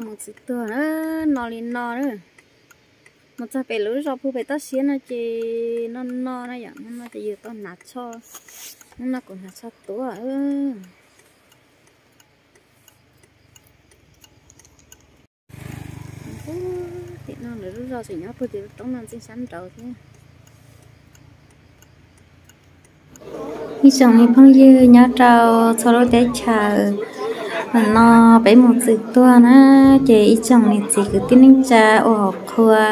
Mus txiv tuag no li no na. Mus txog pem lub zos pug pem toj siab no ces no no na yom, no no ces yus tau hnav tsho, no no kuv hnav tsho tuav. Tim no lawv lub zos tseem nyob puag tim lub roob no ntxeej sab nraud thiab. Ib tsoom me phooj ywg nyob rau txhua lub teb chaws, no peb mus txwm tuag na, ces ib tsoom niam txiv kwv tij neej tsa ua hauv qhua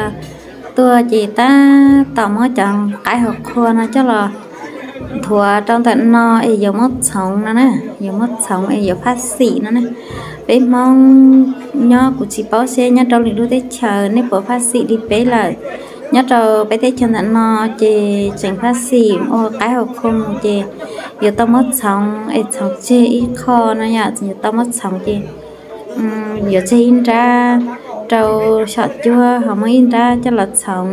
tuaj ces tab tom muab cov qaib hauv qhua no coj los nthuav rau ntawm no es yuav muab txhoov no na, yuav muab txhoov es yuav phaj xim no na. Peb Hmoob nyob kuv tsis paub seb nyob rau lwm lub teb chaws nej puas phaj xim li peb lawm. Nyob rau peb teb chaws ntawm no ces tseem phaj xim ua qaib hauv qhua mus ces yuav tau muab txhoov es txhoov tseg ib qho no yom, yuav tau muab txhoov ces yuav tseg ib nrab rau xyom cuab ho muab ib nrab coj los txhoov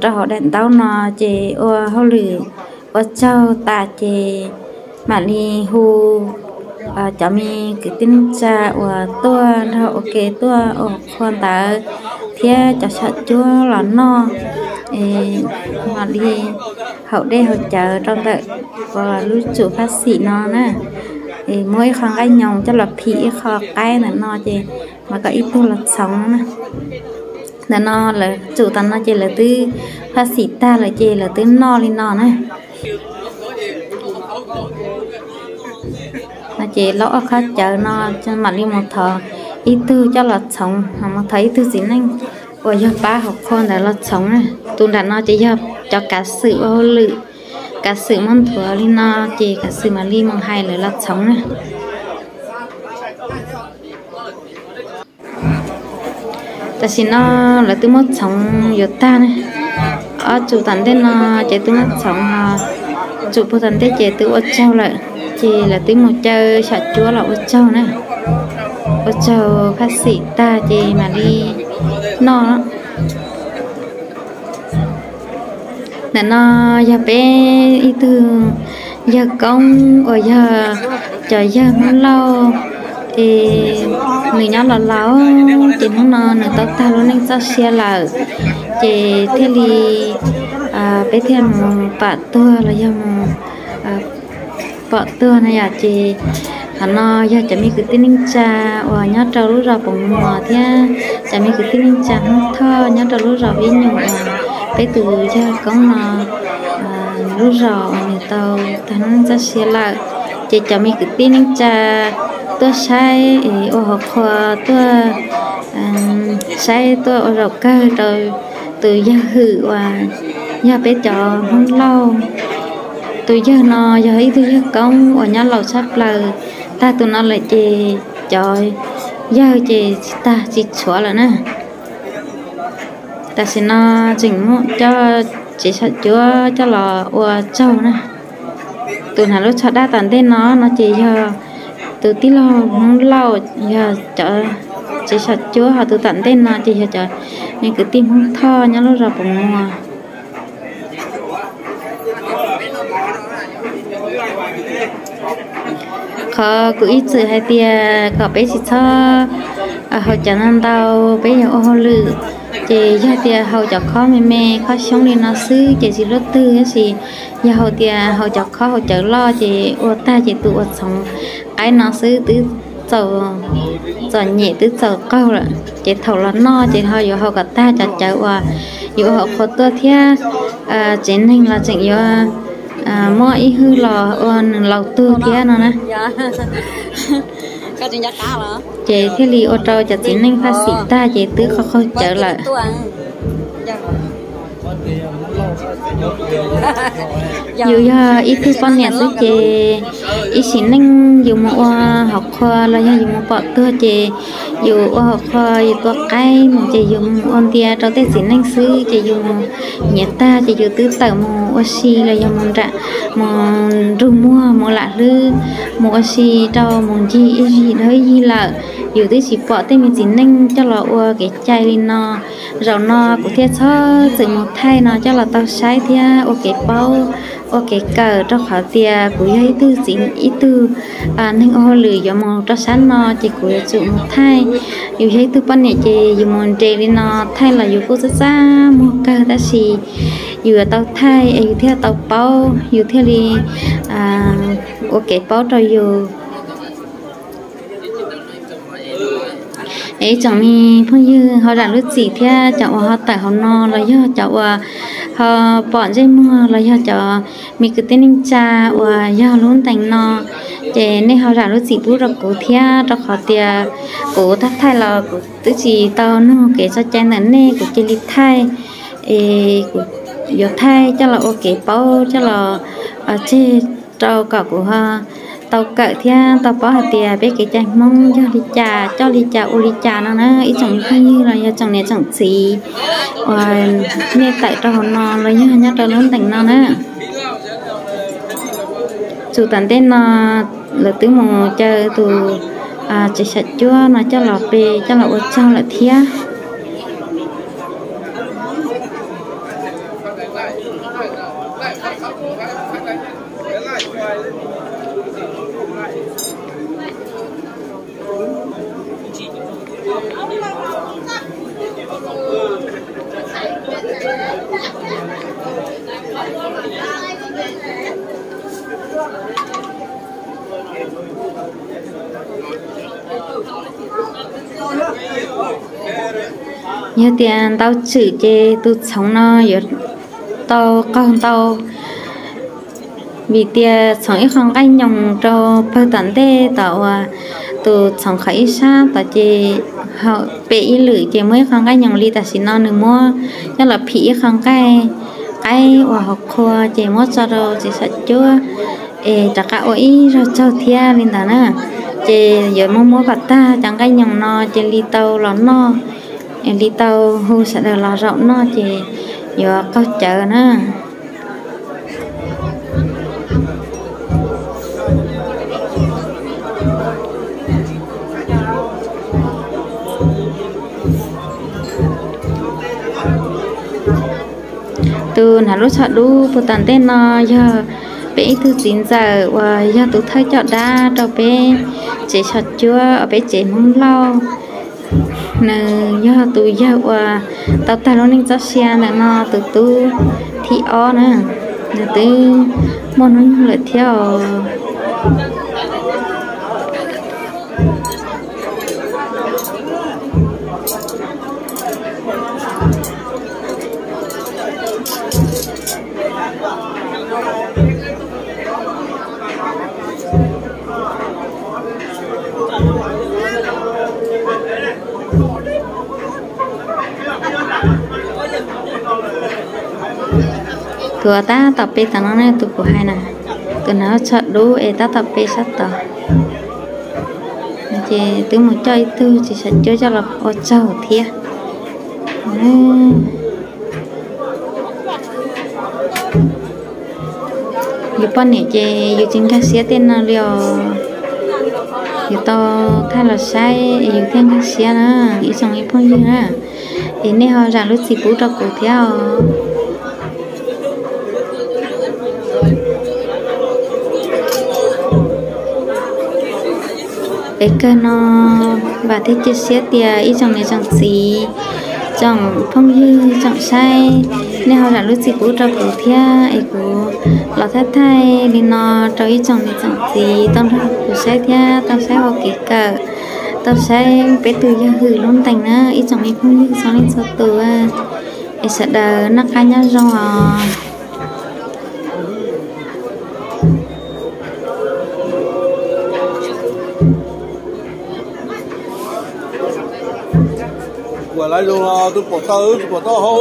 rau hauv daim ntaub no ces ua hauj lwm ua tsaug tas ces mam li hu cov me kwv tij neej tsa uas tuaj nrog ua ke tuaj ua qhua ntawd thiab cov xyom cuab los noj, mam li haus dej haus cawv rau ntawm lub tsum phaj xim no na. Muab ib qho nqaij nyoos coj los phim ib qho qaib ntawm no ces mas kom ib tug los txhoov na. Ntawm no lawv tsum tas no ces lawv twb phaj xim tag lawm ces lawv twb noj li no na. No ces lauj ob qhov cawv no mam li mus thov ib tug coj los txhoov, mus thov ib tug txiv neej uas yog pab hauv qhua ntawd los txhoov na. Tus nram no ces yog cov kav xwm ua hauj lwm, kav xwm muab nthuav li no ces kav xwm mam li mus hais lawv los txhoov na. Tam sim no lawv twb muab txhoov yuav tag ne. Ob tsum tom ntej no ces twb muab txhoov, tsum puag tom ntej ces twb ua tsaug lawm, ces lawv twb mus caw xyom cuab los ua tsaug na. Ua tsaug phaj xim tag ces mam li noj. Ntawm no yog peb ib tug yawg koob uas yog cov yawg Hmoob Lauj es nws nyob los laus, ces hnub no nws tau tag lub neej txoj sia lawm, ces thiaj li peb thiaj mus pam tuag los yog mus pom tuag na yom. Ces qhov no yog cov me kwv tij neej tsa uas nyob rau lub zos Poos Muas thiab cov me kwv tij neej tsa Hmoob Thoj nyob rau lub zos Vib Nyuj uas peb tus yawg koob no lub zos uas nws tau tag lub neej txoj sia lawm. Ces cov me kwv tij neej tsa tuaj saib ua hauv qhua tuaj saib tuaj ua zaum kawg rau tus yawg hwm uas yog peb cov Hmoob Lauj. Tus yawg no yog ib tug yawg koob uas nyob laus tshaj plaws, tag tus no lawm ces cov yawg ces tsis tag tsis tshuav lawm na. Tam sim no tseem muaj cov tsev xyom cuab coj los ua tsaug na. Tus hnav lub tsho dab tom ntej no no ces yog tus tij laug Hmoob Lauj, yog cov tsev xyom cuab, ho tus tom ntej no ces yog cov me kwv tij Hmoob Thoj nyob lub zos Poos Muas. Qhov kuv ib txwm hais tias kom peb tsis txhob haus cawv ntau ntau, peb yog ua hauj lwm, ces yog tias haus cov khob me me khob xyoob li no xwb ces tsis luaj twg, tab sis yog hais tias haus cov khob haus cawv loj ces ua tag ces tus uas txhoov qaib no xwb twb txom nyem twb txaus qaug lawm, ces thaum los noj ces ho yuav haus kom tag cov cawv uas yuav ua hauv qhua tuaj thiab. Tsev neeg los tseem yuav muab ib hwj los ua nws laus tuag thiab no na. Ces thiaj li ua rau cov txiv neej phaj xim tag ces twb qaug qaug cawv lawm. Yus yog ib tug poj niam xwb ces ib sim neej yus mus ua hauv qhua los yog yus mus pom tuag ces yus ua hauv qhua yus tua qaib mus ces yus mus ua ntia rau tej txiv neej xwb ces yus mus nyiav tag ces yus twb tawm mus ua si los yog mus nram, mus nrug muag mus lam hlwb, mus ua si rau mus ncig ib zig dhau ib zig lawm. Yus twb tsis pom tej me txiv neej coj los ua kev cai li no. Zaum no kuv thiaj txhob txwm mus thaij no coj los tau saib thiab ua kev paub ua kev kawm, rau qhov tias kuv yog ib tug txiv, ib tug neeg ua hauj lwm yuav mus rau sab no ces kuv yuav tsum mus thaij. Yus yog ib tug poj niam ces yus mus nres li no thaij los yus kuj txaj txaj muag kawg, tab sis yus yuav tau thaij es yus thiaj tau paub, yus thiaj li ua kev paub rau yus. Es ib tsoom me phooj ywg ho zam lub txim thiab, cov uas ho tawm hauv no los yog cov uas ho pom ntsej muag los yog cov me kwv tij neej tsa uas yog lub ntees no, ces nej ho zam lub txim pub rau kuv thiab, rau qhov tias kuv thaij thaij los kuv twb tsis tau nug kev tso cai ntawm nej, kuv cia li thaij. Es kuv yuav thaij coj los ua kev paub, coj los tseg rau kom kuv tau kawm thiab tau paub hais tias peb kev cai Hmoob yog li cas, coj li cas, ua li cas no na, ib tsoom me phooj ywg los yog tsoom niam tsoom txiv uas nej tawm rau hauv no los yog nyob rau lub ntees no na. Tus tom ntej no lawv twb mus caw tus tsev xyom cuab no coj los pe, coj los ua tsaug lawm thiab. Yog tias ntau tswm ces tus txhoov no yuav tau qaug ntau, vim tias txhoov ib qho nqaij nyoos rau pawg tom ntej tom uas tus txhoov qhov ib sab tom ces pe ib lwm ces muaj ib qho nqaij nyoos li tam sim no nws muab coj los phim ib qho nqaij qaib uas hauv qhua ces muab tso rau tsev xyom cuab es rov qab ua ib zaug tsaug thiab li ntawd na. Ces yuav muab muab kom tag cov nqaij nyoos no cia li tau los noj, li tau hu sawv daws los zaum noj ces yuav qaug cawv na. Tus hnav lub tsho dub puag tom ntej no yog peb ib tug txiv ntxawm uas yog tus thawj coj dab rau peb tsev xyom cuab, peb tsev Hmoob Lauj. Nws yog tus yawg uas tau tag lub neej txoj sia ntawm no tus tub thib ob na, nws twb muaj hnub nyoog lawm thiab os. Tus tab tom pe tom no ne, tus kuv hais na, tus hnav tsho dub es tab tom pe sab tod. Ces twb mus coj ib tug tsev xyom cuab coj los ua tsaug thiab. Yus poj niam ces yus tsis nkag siab tej no li os. Yus tau thaij los saib es yus thiaj nkag siab na, ib tsoom ib phooj ywg na. Es nej ho zam lub txim pub rau kuv thiab os. Es kawg no vam thiab cia siab tias ib tsoom niam tsoom txiv, tsoom phooj ywg tsoom saib, nej ho zam lub txim pub rau kuv thiab es kuv los thaij thaij li no rau ib tsoom niam tsoom txiv tau nrog kuv saib thiab tau saib ua kev kawm, tau saib peb tus yawg hwm lub ntees na ib tsoom me phooj ywg txhua leej txhua tus. Es sawv daws noj qab nyob zoo os. Kuam lawv zoo los tus pom taw, tus pom taw hau.